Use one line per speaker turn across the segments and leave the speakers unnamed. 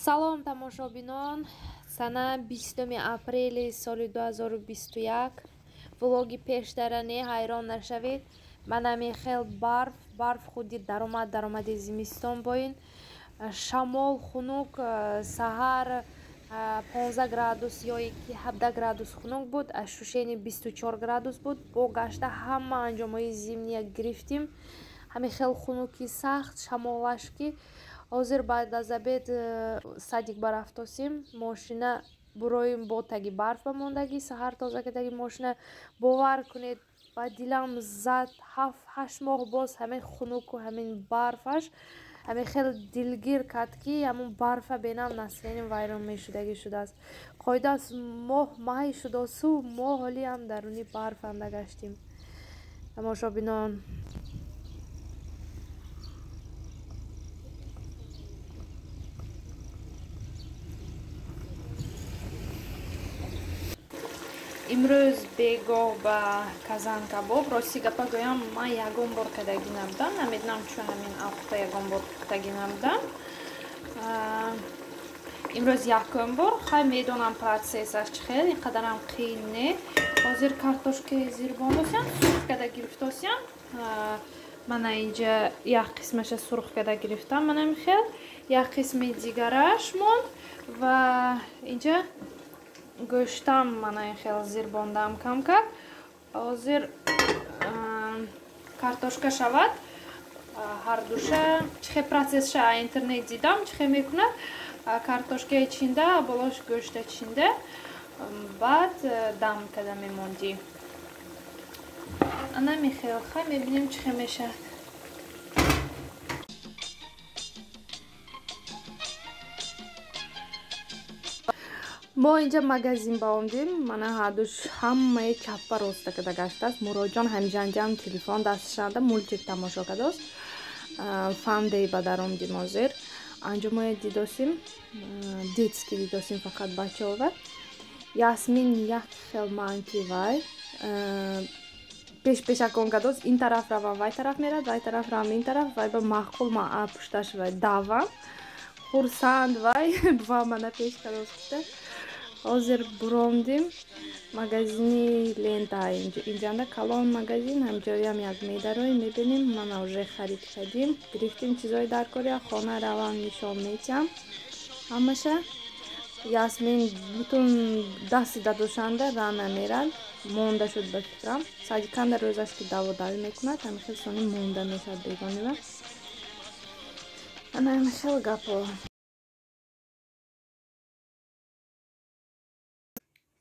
Салом, тамошобинон. Сана 20 апрели соли 2021. Влоги пештара не, ҳайрон нашавед. Манами хел барф, барф худи даромад, даромади зимистон боин. Шамол хунук, саҳар 15 градус ё ки 17 градус хунук буд, ощущение 24 градус буд. Бо гашта ҳама анҷомҳои зимния гирифтим. Ҳамин хел хунуки сахт, шамолаш ки ҳозир баъд аз обед садик барафтосим, мошина буроим бо таги барф бамондагӣ, саҳар тоза кардаги мошина. Бовар кунед, ба дилам зад, 7-8 моҳ боз ҳамин хунуку ҳамин барфаш ҳамин хел дилгир кард, ки ҳамун барфа бенам настроениям вайрон мешудагӣ шудааст. Қоидааст, моҳ май шудосу мо ҳолиам даруни барф андагаштим. Тамошобинон, имрӯз бегоҳ ба казан кабоб. Рости гапа гӯям, ман ягон бор кардагӣ набудам, намедонам чун ҳамин авқата ягон бор пухтагӣ набудам. Имрӯз якум бор. Хай, медонам процессаш чӣ хел, ин қадарам қиин не. Ҳозир картошкаи зирбондосям, сурх карда гирифтосям. Мана инҷа як қисмаша сурх карда гирифтам, манам хел, як қисми дигараш монд ва инҷа гӯштам мана ин хел зирбондам кам-кам. Ҳозир картошка шавад, ҳардуша чӣ хел процессша интернет дидам, чӣ хел мекунад. Картошкаи чинда, болош гӯшта чинда, баъд дам карда мемондӣ. Ана михел, хай мебинем чӣ хел мешавад. Мо инҷа магазин баомдем. Мана ҳардуш ҳамаи чаппа роста карда гаштааст. Муроҷон ҳамҷанҷам телефон дасташанда мультик тамошо кардааст. Фандей ба даромдим ҳозир. Анҷомое дидосим, детский дидосим фақат бачаова. Ясмин як хел манки вай пеш пешакон кардааст. Ин тараф равам, вай тараф мерад, вай тараф равам, ин тараф. Вай ба маъқул ма пушташ вай давам. Хурсанд вай ва мана пеш кардааст гуфта. Ҳозир буромдим магазини Лента. Инҷанда калон магазин, ҳамҷоям як медароем, мебинем. Мана уже харид кардим, гирифтим чизои даркория, хона равам нишон метиҳам ҳамаша. Ясмин бутун дасти дадошанда рана мерад, монда шуд ба фикрам. Садиканда рӯзаш ки даводавӣ мекунад, ҳамин хел сони монда мешавад бегонива. Ана ҳамин хел гапо.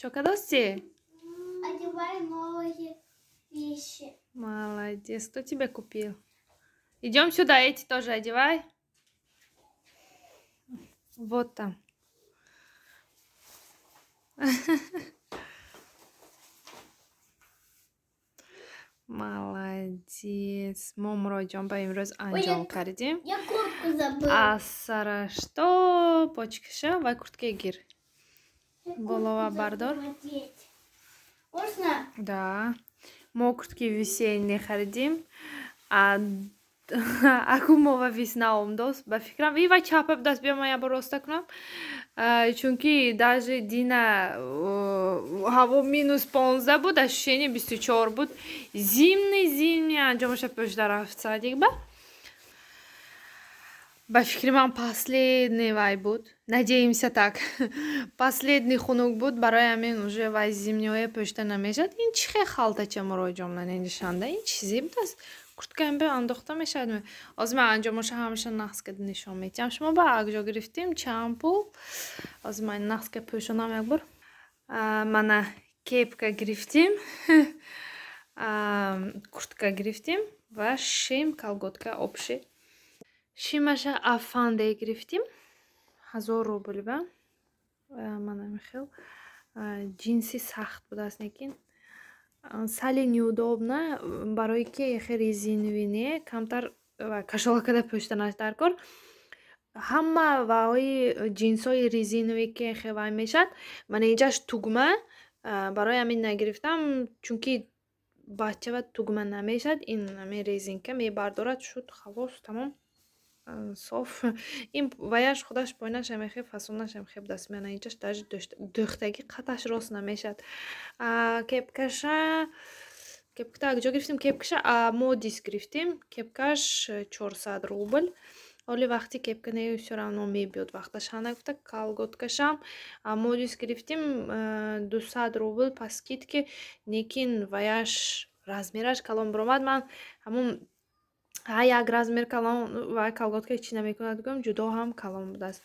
Чё кадости?
Одевай новые вещи.
Молодец. Кто тебе купил? Идем сюда, эти тоже одевай. Вот там. Молодец. Мо Муроҷон ба имрӯз анҷом кардим.
Я куртку забыла.
Аз сараш то почкаша вай курткаи гир. Голова бардор.
Можно?
Да. Мо куртки весенние харидим. Аку мова весна омдост. Ба фикрам и вай чапа даст биё ман ябор роста кунам. Чунки даже дина ҳаво -15 буд, ощущение 24 буд. Зимний зимний анҷомаша пӯшида рафт садик ба. Ба фикри ман последний вай буд. Надеемся так. Последний хунук буд, барои ҳамин уже вай зимниҳое пӯшида намешавад. Ин чӣ хел халтача Муроҷон нанишанда? Ин чизе будааст? Курткаам бе андохта мешавад. Ҳозир ман анҷомаша ҳамаша нақс карда нишон метиҳам. Шумо ба акҷо гирифтем чанд пул. Ҳозир ман нақс карда пӯшонам як бор. Мана кепка гирифтем, куртка гирифтем ва шим колготка общий. Шимаша афанде гирифтим, 1000 рубл ба. Мана михел ҷинси сахт будааст, лекин сали неудобно, барои ки хе резиновый не, камтар кашола карда пӯшиданаш дар кор. Ҳама ваҳои ҷинсҳои резиновый ки хе вай мешавад, мана инҷаш тугма, барои ҳамин нагирифтам, чунки бачава тугма намешавад. Ин ҳамин резинка мебардорад, шуд, халос, тамом. Соф ин ваяш худаш поинаш ҳамехел, фасонаш ҳамехел даст меана. Инҷаш даже дӯхтагӣ қаташ рост намешад. Кепкаша, кепката куҷо гирифтем? Кепкаша Модис гирифтем. Кепкаш 400 рубл. Ҳоли вақти кепка не, всё равно мебиёд вақташ ҳана гуфта. Колготкашам Модис гирифтем, 200 рубл по скидке, лекин ваяш размераш калон баромад. Ман ҳамун ҳа як размер калон вай колготка ҳеч чӣ намекунад гӯям, ҷудо ҳам калон будааст.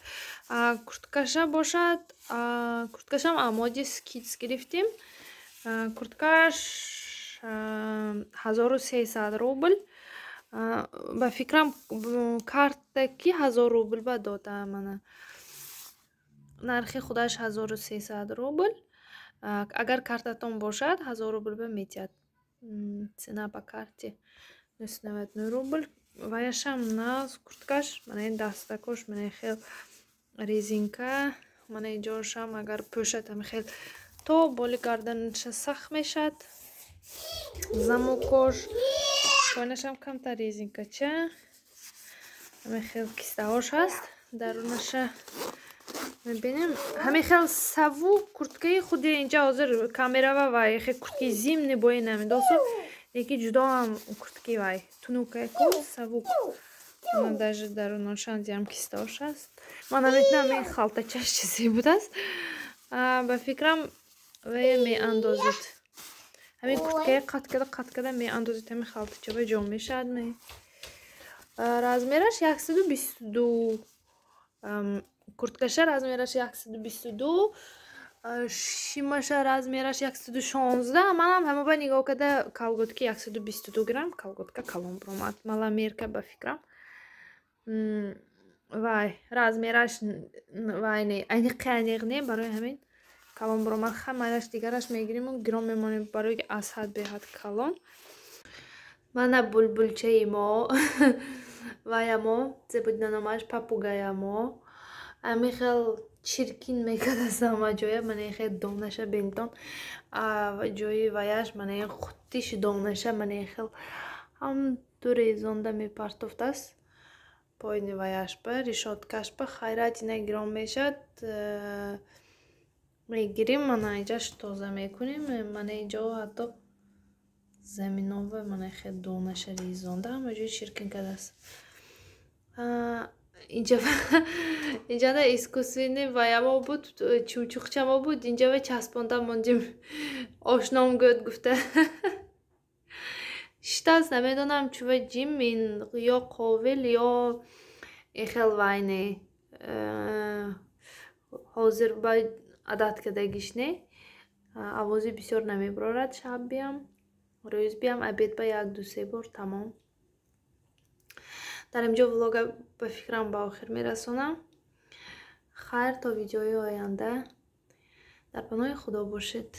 Курткаша бошад, курткашам Модис Кидс гирифтем. Курткаш 1300 рубл. Ба фикрам, картаки 1000 рубл ба дода. Мана, нархи худаш 1300 рубл, агар картатон бошад, 1000 рубл ба метиҳад. Цена по карте 999 рубл. Ваяшам наз курткаш. Мана ин дастакош, мана хел резинка, мана инҷошам агар пӯшад, ҳами хел то боли гарданаша сахт мешад. Замокош поинашам камтар резинкача, ҳами хел кистаҳош ҳаст. Дарунаша мебинем, ҳамин хел саву курткаи худи инҷа ҳозир камерава вай хел куртки зимний бои намедосу, лекин ҷудоам куртки вай тунукаку савук. Даже даруношан диам кистаош аст. Ман наметунам, ин халтачаш чизе будааст. Ба фикрам, вая меандозид, ҳамин курткая қат када, қат када меандозид, ҳамин халтачава ҷо мешавад. Ме размераш 122, курткаша размераш 122, шимаша размераш 116. Манам ҳамоба нигоҳ карда колготки 122 грамм колготка калон баромад, маломерка. Ба фикрам, вай размераш вай не, аниқи аниқ не, барои ҳамин калон баромад. Хамараш дигараш мегириму гирон мемонем, барои ки аз ҳад беҳад калон. Мана булбулчаи мо, ваямо зебудина номаш, попугаямо ҳамин хел чиркин мекардаст ҳама ҷоя. Мана ин хел донаша бентон ҷои ваяш, мана ин хутиш донаша, мана ин хел ҳамту резонда мепартофтааст поини ваяшба, решёткашба. Хайрат, ина гирон мешавад, мегирим, мана инҷаш тоза мекунем. Мана инҷо ҳатто заминова мана хел донаша резонда ҳама ҷои чиркин кардааст. Инҷада искусственный ваямо буд, чумчуқчамо буд, инҷава часпонда мондим, ошном гӯд гуфта шитааст. Намедонам, чува ҷим ин ё қовил ё ин хел вай не, ҳозир ба адат кардагиш не. Овози бисёр намебарорад, шаб биям, рӯз биям, обед ба як ду се бор, тамом. Дар инҷо влога, ба фикрам, ба охир мерасонам. Хайр, то видеои оянда, дар паноҳи Худо бошед.